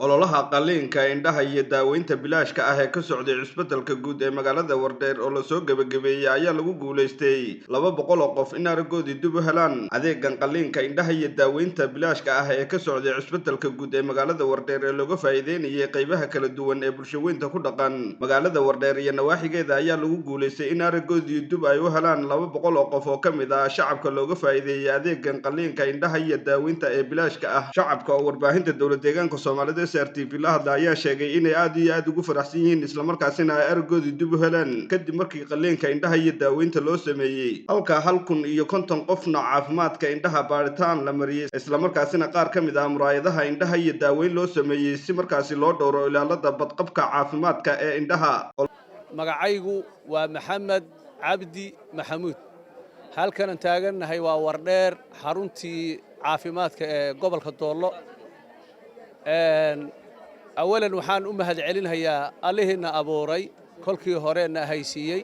Ololaha qalliinka indhaha iyo daaweynta bilaashka ah ee ka socday cusbitalka guud ee magaalada Wardheer oo lasoo gebagabeeyey ayaa lagu guulaystay 200 oo qof in araggoodii dib u helaan. Adeegan qalliinka indhaha iyo daaweynta bilaashka ah ee ka socday cusbitalka guud ee magaalada Wardheer ee looga faa'iideynayay qaybaha kala duwan ee bulshaweynta ku dhaqan magaalada Wardheer iyo nawaaxigeeda ayaa lagu guulaystay in araggoodii dib ay u helaan 200 oo qof oo ka mid ah shacabka looga faa'iideeyey adeegan qalliinka indhaha iyo daaweynta ee bilaashka ah. Shacabka oo warbaahinta dowlad deegaanka Soomaalida SRTV la hadla ayaa sheegay inay aad iyo aad ugu faraxsan yihiin, islamarkaasina ay araggoodii dib u heleen kadib markii qalliinka indhaha iyo daaweynta loo sameeyey, halka 1050 qofna caafimaadka indhaha baadhitaan la mariyey, islamarkaasina qaar ka mid ah muraayadaha indhaha iyo daaweyn loo sameeyey si markaasi loo dhowro ilaalada badqabka caafimaadka ee indhaha. Magacaygu waa Maxamed Cabdi Maxamuud. Halkanan taagannahay waa Wardheer, xaruntii caafimaadka ee gobolka Doollo. Awalan waxaan u mahad celinhayaa Allihiinna abuuray, kolkii horena haysiiyey,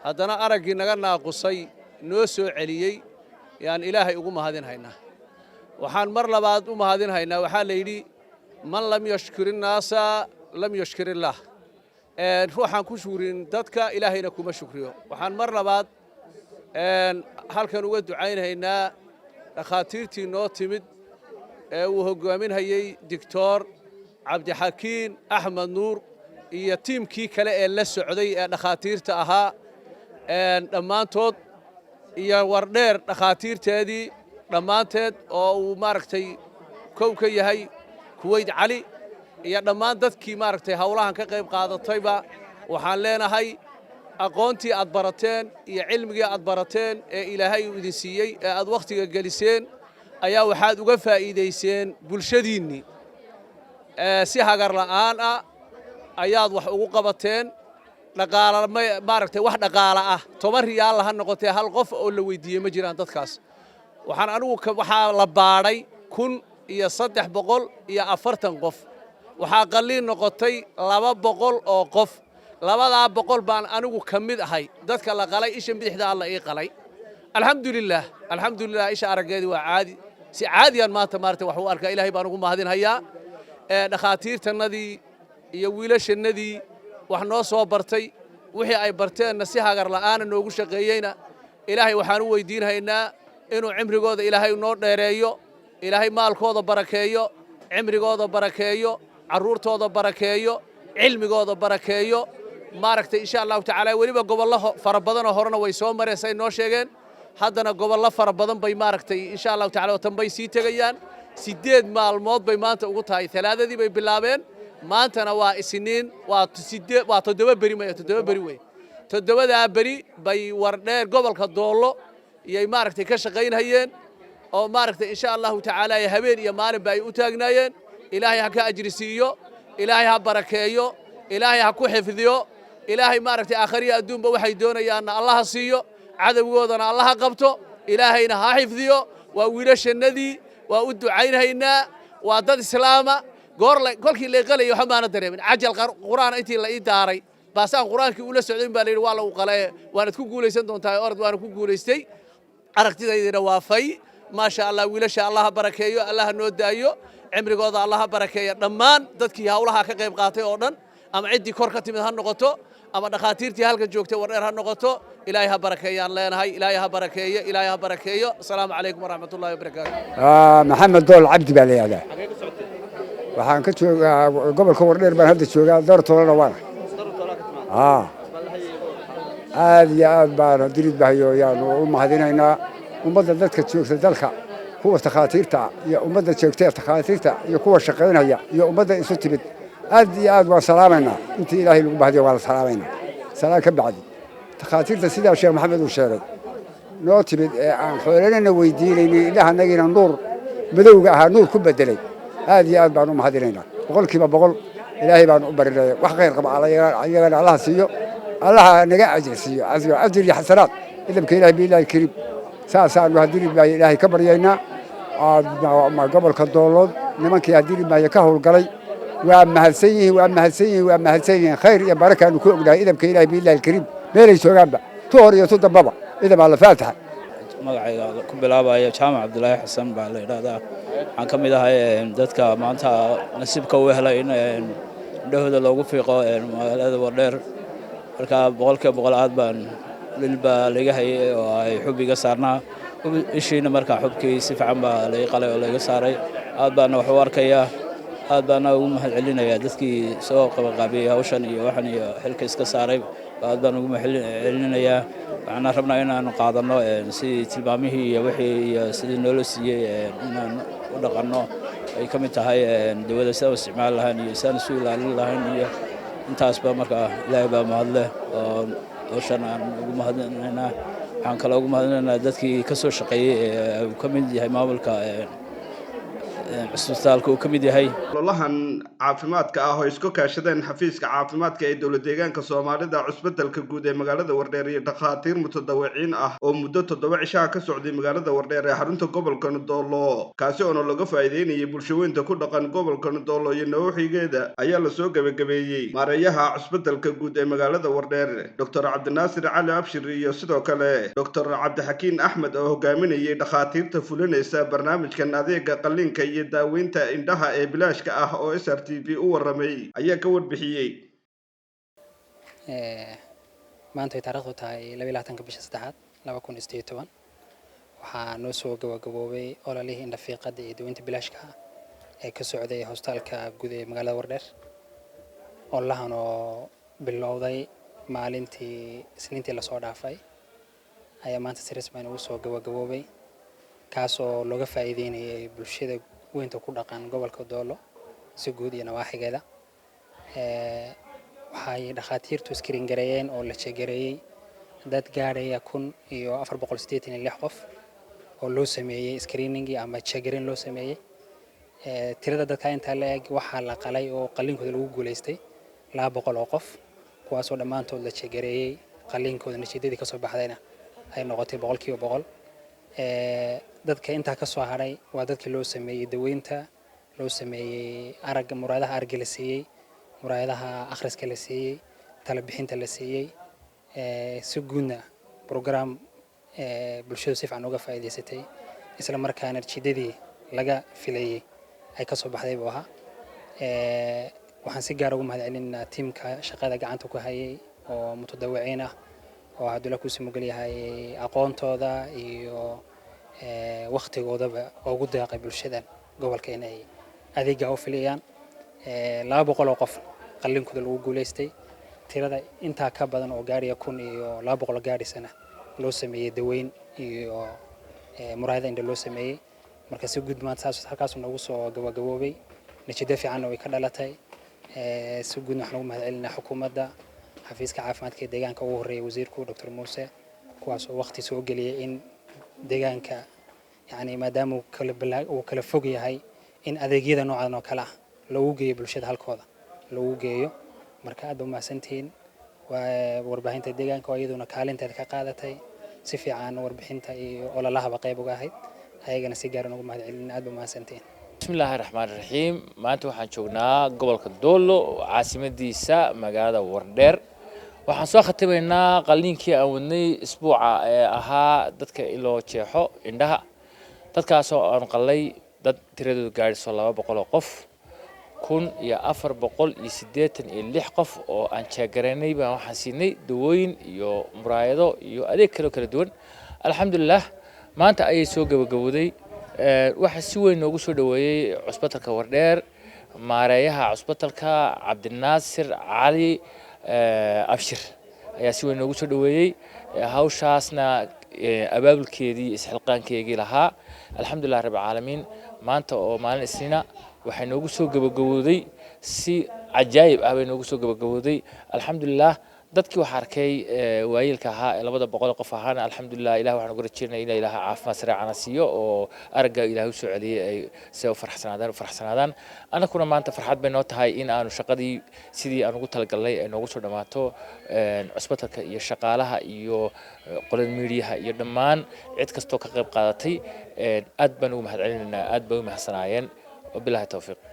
haddana araggii naga naaqusay noo soo celiyey yaan Ilaahay ugu mahadinhaynaa. Waxaan mar labaad u mahadinhaynaa, waxaa la yidhi: "Man lam yashkuri innaasa lam yashkur illaah." Ruuxaan ku shukrin dadka, Ilaahayna kuma shukriyo. Waxaan mar labaad halkan uga ducaynhaynaa dhakhaatiirtii noo timid ee uu hoggaaminhayey Doctor Cabdixakiin Axmed Nuur iyo tiimkii kale ee la socday ee dhakhaatiirta ahaa dhammaantood, iyo Wardheer dhakhaatiirteedii dhammaanteed oo uu maaragtay kow ka yahay Kuweyd Cali, iyo dhammaan dadkii maaragtay howlahan ka qayb qaadatayba. Waxaan leenahay, aqoontii aad barateen iyo cilmigii aad barateen ee Ilaahay uu idin siiyey ee aad wakhtiga geliseen ayaa waxaad uga faa'iidayseen bulshadiinnii. Si hagar la'aan ah ayaad wax ugu qabateen. Dhaqaala maaragtay, wax dhaqaala ah, 10 riyaal ha noqotee, hal qof oo la weydiiyey ma jiraan dadkaas. Waxaan anigu waxaa la baadhay 1340 qof, waxaa qalliin noqotay 200 oo qof. 200 baan anigu ka mid ahay dadka la qalay. Isha bidixda Alla ii qalay, alxamdulilaah, alxamdulilah. Isha araggeedii waa caadi, si caadiyaan maanta maarata wax u arkaa. Ilaahay baan ugu mahadinhayaa. Dhakhaatiirtannadii iyo wiilashannadii wax noo soo bartay, wixii ay barteenna si hagar la'aana noogu shaqeeyeyna, Ilaahay waxaan u weydiinhaynaa inuu cimrigooda Ilaahay noo dheereeyo, Ilaahay maalkooda barakeeyo, cimrigooda barakeeyo, carruurtooda barakeeyo, cilmigooda barakeeyo. Maaragtay, insha Allahu tacaala, weliba gobollo fara badanoo horena way soo mareen say noo sheegeen. Haddana gobollo fara badan bay maaragtay, insha Allahu tacala, tan bay sii tegayaan. 8 maalmood bay maanta ugu tahay. Talaadadii bay bilaabeen, maantana waa Isniin, waa sideed, waa 7 beri maya, 7 beri wey. 7daa beri bay Wardheer, gobolka Doollo, iyay maaragtay ka shaqaynhayeen oo maaragtay, insha Allahu tacaala, habeen iyo maalinba ay u taagnaayeen. Ilaahay ha ka ajri siiyo, Ilaahay ha barakeeyo, Ilaahay ha ku xifdiyo, Ilaahay maaragtay aakhariya adduunba waxay doonayaanna Allaha siiyo, cadowgoodana Allaha qabto, Ilaahayna ha xifdiyo. Waa wiilashannadii, waa u ducaynhaynaa, waa dad islaama. Goor kolkii la qalayay waxba maana dareemin. Cajal Qur'aan intii la ii daaray baasaan Qur'aankii ula socday baa la yidhi: "Waa lagu qalaye, waanad ku guulaysan doontaa, orod." Waana ku guulaystay, aragtidaydina waa fay, maasha Allah. Wiilasha Allaha barakeeyo, Allaha noo daayo, cimrigooda Allaha barakeeya. Dhammaan dadkii hawlaha ka qayb qaatay oo dhan, ama ciddii kor ka timid ha noqoto ama dhakhaatiirtii halkan joogtay Wardheer ha noqoto, Ilaahay ha barakeeyaan leenahay. Ilaahay ha barakeeyo, Ilaahay ha barakeeyo. Asalaamu calaykum waraxmat ullahi wabarakaatu. Maxamed Dool Cabdi baa la yidhaahdaa. Waxaan ka joogaa gobolka Wardheer baan hadda joogaa, Dartoolana waana. Aad iyo aad baan dirid bahayo yaanu u mahadinaynaa ummadda dadka joogta dalka, kuwa takhaatiirta iyo ummadda joogta takhaatiirta iyo kuwa shaqaynaya iyo ummadda isu timid. Aad iyo aad waan salaamaynaa. Intii Ilaahay lagu mahadiyo waa la salaamaynaa. Salaan ka bacdi, takhaatiirta sidaa Sheekh Maxamed uu sheegay noo timid ee aan xoolana weydiinaynay, indhahanagiina nuur madowga ahaa nuur ku bedelay, aad iyo aad baan u mahadinaynaa, 100%. Ilaahay baan u barinaya wax khayr qaba ayagana Allaha siiyo, Allaha naga ajir siiyo, ajir iyo xasanaad idamka Ilahay biillahi kariim. Saasaanu haddii maayo Ilaahay ka baryaynaa. Gobolka Doolood nimankii haddii maayo ka howlgalay waa mahadsan yihiin, waa mahadsan yihiin, waa mahadsan yihiin. Khayr iyo barakaanu ku ognahay idamka Ilahay biillahi alkariim meelay joogaanba, tu hor iyo tu dambaba, idam Alla faataxa. Magacayga ku bilaabaya, Jaamac Cabdulaahi Xasan baa la yidhaahdaa. Waxaan ka mid ahay dadka maanta nasiibka u helay in indhahooda loogu fiiqo magaalada Wardheer. Marka 100% aad baan dhil baa laga hayay oo ay xub iga saarnaa ishiina. Marka xubkii si fiican baa laga qalay oo laga saaray. Aad baana wax u arkayaa. Aad baana ugu mahad celinayaa dadkii soo qabanqaabiyey hawshan iyo waxan iyo xilka iska saaray. Aad baan ugu mahad celinayaa. Waxaana rabnaa inaanu qaadanno sidii tilmaamihii iyo wixii iyo sidii noola siiyey inaan u dhaqanno, ay ka mid tahay dawada sidaan u isticmaali lahayn iyo sidaan isu ilaalin lahayn iyo intaasba. Marka Ilaahay baa mahadleh oo hawshan aan ugu mahadinaynaa. Waxaan kaloo ugu mahadinaynaa dadkii ka soo shaqeeyey ee uu ka mid yahay maamulka cusbitaalka uu ka mid yahay. Ololahan caafimaadka ah oo isku kaashadeen xafiiska caafimaadka ee Dowlad Deegaanka Soomaalida, cusbitalka guud ee magaalada Wardheer iyo dhakhaatiir mutadawiciin ah oo muddo 7 cishaha ka socday magaalada Wardheer ee xarunta gobolka Doolo, kaasi oona laga faa'iideynayay bulshaweynta ku dhaqan gobolka Doolo iyo nawaaxigeeda, ayaa lasoo gebagabeeyey. Maareeyaha cusbitalka guud ee magaalada Wardheer, Doctor Cabdinaasir Cali Abshir, iyo sidoo kale Doctor Cabdixakiin Axmed oo hogaaminayay dhakhaatiirta fulinaysa barnaamijkan adeega qalliinka iyo daaweynta indhaha ee bilaashka ah oo SRTV u waramay ayaa ka warbixiyey. Maanta ay taariikhdu tahay 22-ka bisha saddexaad 2018, waxaa noo soo gabagaboobay ololihii indhafiiqada iyo daweynta bilaashka ah ee ka socday hosbitaalka guud ee magaalada Wardheer. Ololahan oo bilowday maalintii Isniintii lasoo dhaafay ayaa maanta si rasmi ah ugu soo gabagaboobay, kaasoo looga faa'iideynayay bulshada weynta ku dhaqan gobolka Doolo si guud iyo nawaaxigeeda. Waxay dhakhaatiirtu screen gareeyeen oo la check-gareeyey dad gaadhaya 1486 qof oo loo sameeyey screening ama check-gareyn loo sameeyey. Tirada dadka intaa la eg waxaa la qalay oo qalliinkooda lagu guuleystay 200 oo qof, kuwaasoo dhammaantood la check-gareeyey, qalliinkooda natiijadii kasoo baxdayna ay noqotay 100%. Dadka intaa ka soo hadhay waa dadkii loo sameeyey daweynta, loo sameeyey aragga, muraayadaha aragga la siiyey, muraayadaha akhriska la siiyey, tala bixinta la siiyey. Si guudna program bulshadu si fiican uga faa'iidaysatay, isla markaana natiijadii laga filayey ay ka soo baxday buu ahaa. Waxaan si gaar ugu mahad celinaynaa tiimka shaqada gacanta ku hayay oo mutadawiciin ah oo hadduu la kuusii mugel yahay aqoontooda iyo wakhtigoodaba ugu deeqay bulshadan gobolka inay adeegga u filiyaan. 200 oo qof qalliinkooda lagu guuleystay, tirada intaa ka badan oo gaadhaya 1200 gaadhisana loo sameeyey daweyn iyo muraayada indha loo sameeyey. Marka si guud maanta saas halkaasuu noogu soo gabagaboobay, natiijo fiicanna way ka dhalatay. Si guudna waxaan ugu mahad celinaa xukuumadda, xafiiska caafimaadka ee deegaanka, ugu horreeyay wasiirku Dr. Muuse, kuwaas oo waqti soo geliyay in deegaanka, yacni maadaama uu kala uu kala fog yahay, in adeegyada noocan oo kale ah loogu geeyo bulshada halkooda loogu geeyo. Marka aad ba umahadsantihiin warbaahinta deegaanka oo iyaduna kaalinteeda ka qaadatay si fiican warbixinta iyo ololahaba qayb uga ahayd. Ayagana si gaar ugu mahad celin. Aad ba umahadsantihiin. Bismillaahi raxmaani raxiim. Maanta waxaan joognaa gobolka Doolo, caasimadiisa magaalada Wardheer. Waxaan soo khatimaynaa qalliinkii aan wadnay isbuuca ee ahaa dadka in loo jeexo indhaha, dadkaasoo aan qallay dad tiradoodu gaadhiso 200 oo qof. 1486 qof oo aan check-garaynay baan waxaan siinay dawooyin iyo muraayado iyo adeeg kaloo kala duwan. Alxamdulilah, maanta ayay soo gabagabowday. Waxaa si weyn noogu soo dhoweeyey cusbitalka Wardheer maareeyaha cusbitalka, Cabdinaasir Cali Abshir, ayaa si weyn noogu soo dhoweeyey hawshaasna abaabulkeedii isxilqaankeygii lahaa. Alxamdulilah rabbi caalamiin, maanta oo maalin Isniina waxay noogu soo gabagabowday si cajaayib ah bay noogu soo gabagabowday. Alxamdulilah, dadkii waxaa arkay waayeelka ahaa ee 200 qof ahaana, alxamdulilah, Ilah waxaan uga rajeynaya in Ilaah caafimaad sareecana siiyo oo aragga Ilaah u soo celiyey ay se u farxsanaadaan u farxsanaadaan. Annaguna maanta farxad bay noo tahay in aanu shaqadii sidii aan ugu talagalnay ay noogu soo dhammaato. Cusbitalka iyo shaqaalaha iyo qolada miidiyaha iyo dhammaan cid kastoo ka qayb qaadatay aad baan ugu mahad celinaynaa, aad bay u mahadsanaayeen. Wabilahi towfiiq.